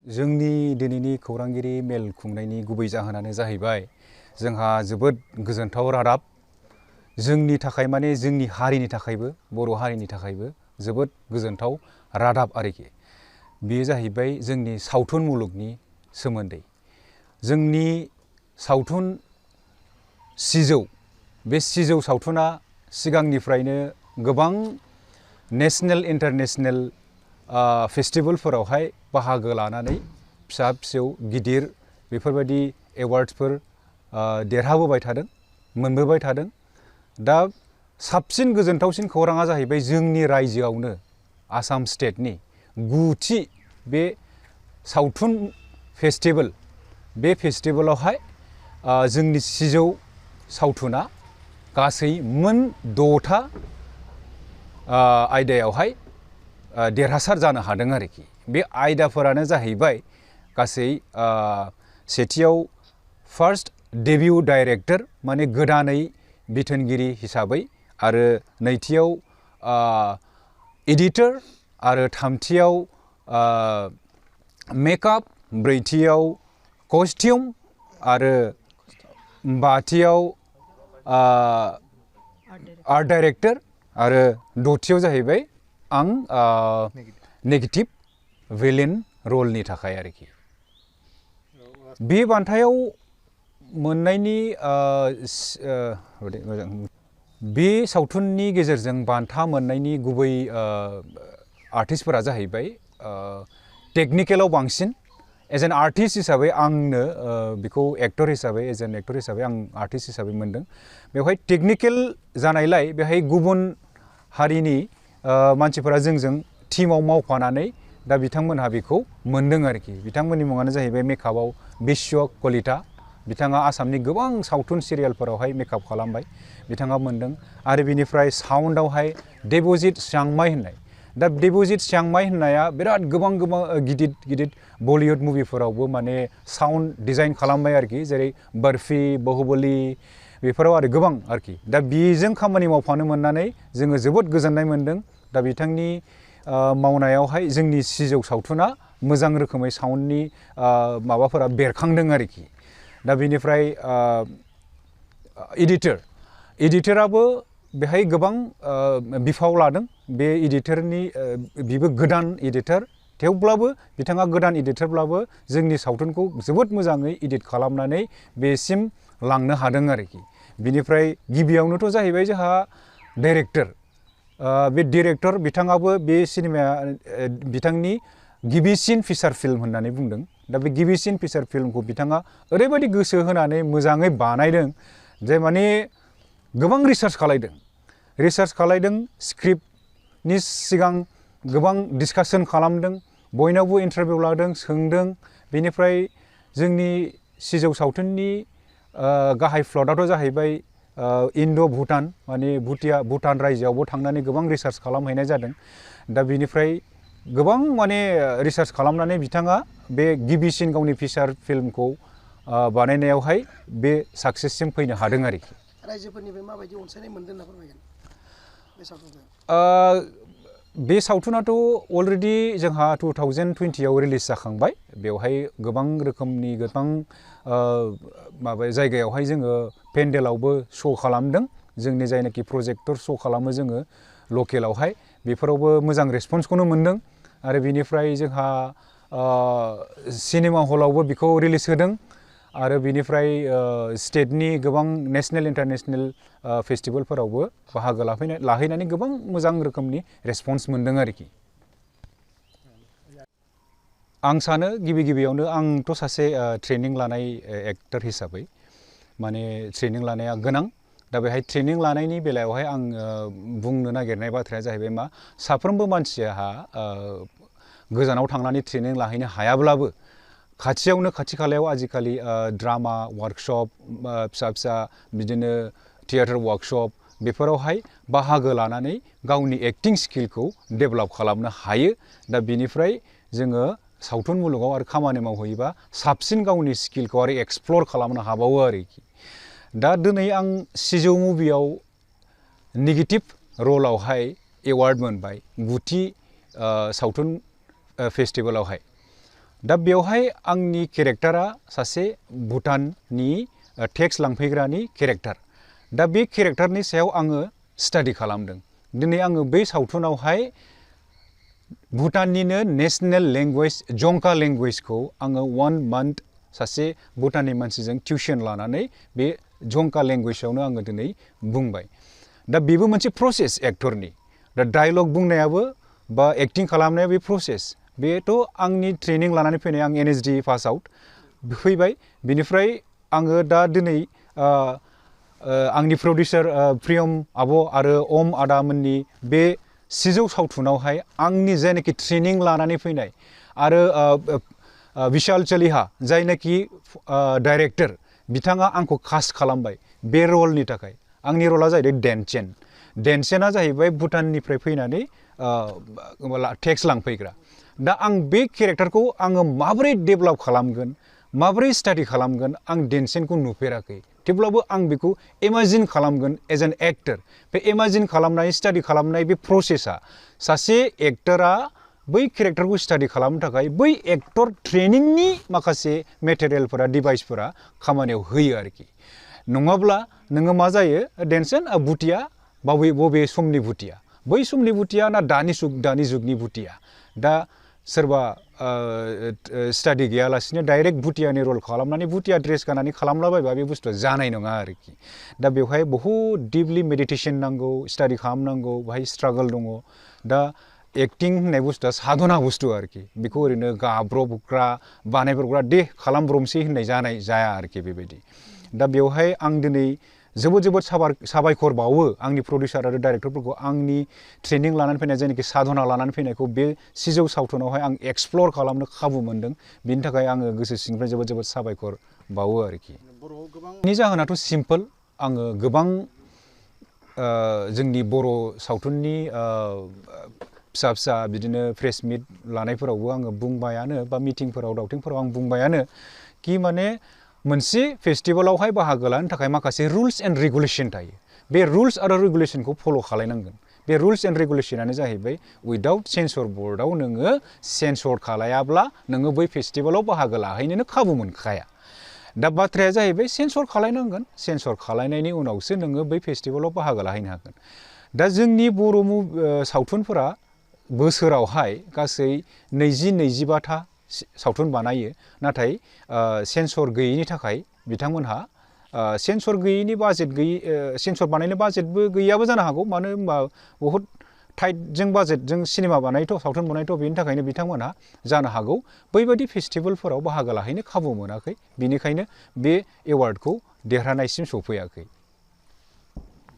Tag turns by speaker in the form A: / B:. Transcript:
A: जोंनि दिनैनि खौरांगिरि मेल खुंनायनि गुबै जाहोनानो जाहैबाय जोंहा जोबोद गोजोनथाव रादाब जोंनि थाखाय माने जोंनि हारिनि थाखायबो बर' हारिनि थाखायबो जोबोद गोजोनथाव रादाब आरोखि बेयो जाहैबाय जोंनि सावथुन मुलुगनि सोमोन्दै जोंनि सावथुन सिजौ बे सिजौ सावथुना सिगांनिफ्रायनो गोबां नेशनेल इंटरनेशनल फेस्टिवलफोरावहाय बाहागो लानानै फिसा फिसौ गिदिर बेफोरबायदि एवार्ड्सफोर देरहाबोबाय थादों मोनबोबाय थादों दा साबसिन गोजोनथावसिन खौराङा जाहैबाय जोंनि रायजोआवनो आसाम स्टेटनि 9थि बे सावथुन फेस्टिवल बे फेस्टिवलावहाय जोंनि सिजौ सावथुना गासै मोन 6था आयदायावहाय देरहासार जानो हादों आरोखि बे आयदाफोरानो जाहैबाय गासै सेथियाव फार्स्ट डेब्यू डाइरेक्टर माने गोदानै बिथोनगिरि हिसाबै आरो नैथियाव एडिटर आरो थामथियाव मेकआप ब्रैथियाव कस्टिउम आरो बाथियाव आर्ट डाइरेक्टर आरो दथियाव जाहैबाय आं नेगेटिव विलेन रलनि थाखाय आरोखि बे बान्थायाव मोननायनि बे सावथुननि गेजेरजों बान्था मोननायनि गुबै आर्टिस्टफोरा जाहैबाय टेक्निकेलाव बांसिन एज एन आर्टिस्ट हिसाबै आंनो बेखौ एक्टर हिसाबै एज एन एक्टर हिसाबै आं आर्टिस्ट हिसाबै मोनदों बेवहाय टेक्निकेल जानायलाय बेहाय गुबुन हारिनि मानसिफोरा जोंजों टीमाव मावफानानै दा बिथांमोनहा बेखौ मोनदों आरोखि बिथांमोननि मुङानो जाहैबाय मेकआपआव बिश्व कलिता बिथाङा आसामनि गोबां सावथुन सिरियालफोरावहाय मेकआप खालामबाय बिथाङा मोनदों आरो बिनिफ्राय साउन्डआवहाय देबजित चांमाई होननाय दा देबजित चांमाई होननाया बिराद गोबां गिदिर बलिउड मुभिफोरावबो माने साउन्ड डिजाइन खालामबाय आरोखि जेरै बर्फी बाहुबली बेफोराव आरो गोबां आरोखि दा बेजों खामानि मावफानो मोननानै जोङो जोबोद गोजोननाय मोनदों दा बिथांनि मावनायावहाय जोंनि सिजौ सावथुना मोजां रोखोमै साउन्डनि माबाफोरा बेरखांदों आरोखि दा बेनिफ्राय एडिटराबो बेहाय गोबां बिफाव लादों बे एडिटरनि बिबो गोदान एडिटर थेवब्लाबो बिथाङा गोदान एडिटरब्लाबो जोंनि सावथुनखौ जोबोद मोजाङै एडिट खालामनानै बेसिम लांनो हादों आरोखि बिनिफ्राय गिबियावनोथ' जाहैबाय जोंहा डाइरेक्टर बे डाइरेक्टर बिथाङाबो बे सिनेमाया बिथांनि गिबिसिन फिचार फिल्म होननानै बुंदों दा बे गिबिसिन फिचार फिल्मखौ बिथाङा ओरैबायदि गोसो होनानै मोजाङै बानायदों जे माने गोबां रिसार्च खालायदों स्क्रिप्टनि सिगां गोबां डिसकासन खालामदों बयनावबो इन्टारभिउ लादों सोंदों बेनिफ्राय जोंनि सिजौ सावथुननि गाहाय प्लटआथ' जाहैबाय इन्ड' भुटान माने भुटान रायजोआवबो थांनानै गोबां रिसार्च खालामहैनाय जादों दा बेनिफ्राय गोबां माने रिसार्च खालामनानै बिथाङा बे गिबिसिन गावनि फिचार फिल्मखौ बानायनायावहाय बे साक्सेससिम फैनो हादों आरोखि
B: रायजोफोरनिफ्राय माबायदि अनसायनाय मोनदों होनना फोरमायगोन बे सावथुनखौ
A: बे सावथुनाथ' अलरेडि जोंहा 2020आव रिलिज जाखांबाय बेवहाय गोबां रोखोमनि गोबां माबा जायगायावहाय जोङो पेन्डेलावबो श' खालामदों जोंनि जायनाखि प्रजेक्टर श' खालामो जोङो लकेलावहाय बेफोरावबो मोजां रेसपन्सखौनो मोनदों आरो बिनिफ्राय जोंहा सिनेमा हलावबो बेखौ रिलिज होदों आरो बिनिफ्राय स्टेटनि गोबां नेशनेल इन्टारनेशनेल फेस्टिवलफोरावबो बाहागो लाहैनानै गोबां मोजां रोखोमनि रेसपन्स मोनदों आरोखि आं सानो गिबियावनो आंथ' सासे ट्रेनिं लानाय एक्टर हिसाबै माने ट्रेनिं लानाया गोनां दा बेहाय ट्रेनिं लानायनि बेलायावहाय आं बुंनो नागिरनाय बाथ्राया जाहैबाय मा साफ्रोमबो मानसिहा गोजानाव थांनानै ट्रेनिं लाहैनो हायाब्लाबो खाथियावनो खाथि खालायाव आजिखालि ड्रामा वार्कशप फिसा बिदिनो थियेटार वार्कशप बेफोरावहाय बाहागो लानानै गावनि एक्टिं स्किलखौ डेभेलप खालामनो हायो दा बेनिफ्राय जोङो सावथुन मुलुगाव आरो खामानि मावहैयोबा साबसिन गावनि स्किलखौ आरो एक्सप्लर खालामनो हाबावो आरोखि दा दिनै आं सिजौ मुभियाव नेगेटिभ रलावहाय एवार्ड मोनबाय 9थि सावथुन फेस्टिवलावहाय दा बेवहाय आंनि केरेक्टारा सासे भुटाननि टेक्स लांफैग्रानि केरेक्टार। दा बे केरेक्टारनि सायाव आङो स्टाडि खालामदों। दिनै आङो बै सावथुनावहाय भुटाननिनो नेशनेल लेंगुवेज जंका लेंगुवेजखौ आङो 1 मान्थ सासे भुटाननि मानसिजों टिउसन लानानै बे जंका लेंगुवेजावनो आङो दिनै बुंबाय। दा बेबो मोनसे प्रसेस एक्टरनि। दा डायलग बुंनायाबो बा एक्टिं खालामनाया बे प्रसेस। बेथ' आंनि ट्रेनिं लानानै फैनाय, आं NSD पास आउट फैबाय। बिनिफ्राय आङो दा दिनै आंनि प्रडिउसार प्रियम आब' आरो अम आदामोननि बे सिजौ सावथुनावहाय आंनि जायनाखि ट्रेनिं लानानै फैनाय आरो बिशाल चलिहा जायनाखि डाइरेक्टर, बिथाङा आंखौ कास्ट खालामबाय बे रलनि थाखाय। आंनि रला जाहैबाय डेनचेन। डेनचेना जाहैबाय भुटाननिफ्राय फैनानै टेक्स लांफैग्रा। दा आं बे केरेक्टारखौ आङो माबोरै डेभेलप खालामगोन, माबोरै स्टाडि खालामगोन, आं डेनचेनखौ नुफेराखै। थेवब्लाबो आं बेखौ इमाजिन खालामगोन एज एन एक्टर। बे इमाजिन खालामनाय, स्टाडि खालामनाय बे प्रसेसा सासे एक्टरा बै केरेक्टारखौ स्टाडि खालामनो थाखाय बै एक्टर ट्रेनिंनि माखासे मेटेरियेलफोरा, डिभाइसफोरा खामानियाव होयो आरोखि। नङाब्ला नोङो मा जायो, डेनचेन भुटिया बबे समनि भुटिया, बै समनि भुटिया ना दानि जुगनि भुटिया। दा सोरबा स्टाडि गैयालासिनो डाइरेक्ट भुटियानि रल खालामनानै भुटिया ड्रेस गाननानै खालामलाबायबा बे बुस्थुआ जानाय नङा आरोखि। दा बेवहाय बहुद डिपलि मेडिटेसन नांगौ, स्टाडि खालामनांगौ, बाहाय स्ट्रागल दङ। दा एक्टिं होननाय बुस्थुआ साधना बुस्थु आरोखि। बेखौ ओरैनो गाब्रबग्रा बानायब्रबग्रा दे खालामब्रबसै होननाय जाया आरोखि बेबायदि। दा बेवहाय आं दिनै जोबोद साबायखर बावो आंनि प्रडिउसार आरो डाइरेक्टरफोरखौ। आंनि ट्रेनिं लानानै फैनाय, जायनाखि साधना लानानै फैनायखौ बे सिजौ सावथुनावहाय आं एक्सप्लर खालामनो खाबु मोनदों। बिनि थाखाय आङो गोसो सिंनिफ्राय जोबोद साबायखर बावो आरोखि। बेनि जाहोनाथ' सिम्पोल। आङो गोबां जोंनि बर' सावथुननि फिसा बिदिनो प्रेस मिट लानायफोरावबो आङो बुंबायानो, बा मिटिंफोराव दावथिंफोराव आं बुंबायानो कि माने मोनसे फेस्टिभेलावहाय बाहागो लानो थाखाय माखासे रुल्स एन्ड रेगुलेसन थायो। बे रुल्स आरो रेगुलेसनखौ फल' खालायनांगोन। बे रुल्स एन्ड रेगुलेसनानो जाहैबाय उइदाउट सेन्सर बर्डआव नोङो सेन्सर खालायाब्ला नोङो बै फेस्टिभेलाव बाहागो लाहैनोनो खाबु मोनखाया। दा बाथ्राया जाहैबाय सेन्सर खालायनांगोन। सेन्सर खालायनायनि उनावसो नोङो बै फेस्टिभेलाव बाहागो लाहैनो हागोन। दा जोंनि बर' सावथुनफोरा बोसोरावहाय गासै 20-25था सावथुन बानायो। नाथाय सेन्सर गैयैनि थाखाय बिथांमोनहा सेन्सर गैयैनि बाजेट गैयि, सेन्सर बानायनो बाजेटबो गैयाबो जानो हागौ। मानो होनबा बहुद टाइटजों बाजेटजों सिनेमा बानायोथ', सावथुन बानायोथ', बेनि थाखायनो बिथांमोनहा जानो हागौ बैबायदि फेस्टिभेलफोराव बाहागो लाहैनो खाबु मोनाखै। बिनिखायनो बे एवार्डखौ देरहानायसिम सौफैयाखै।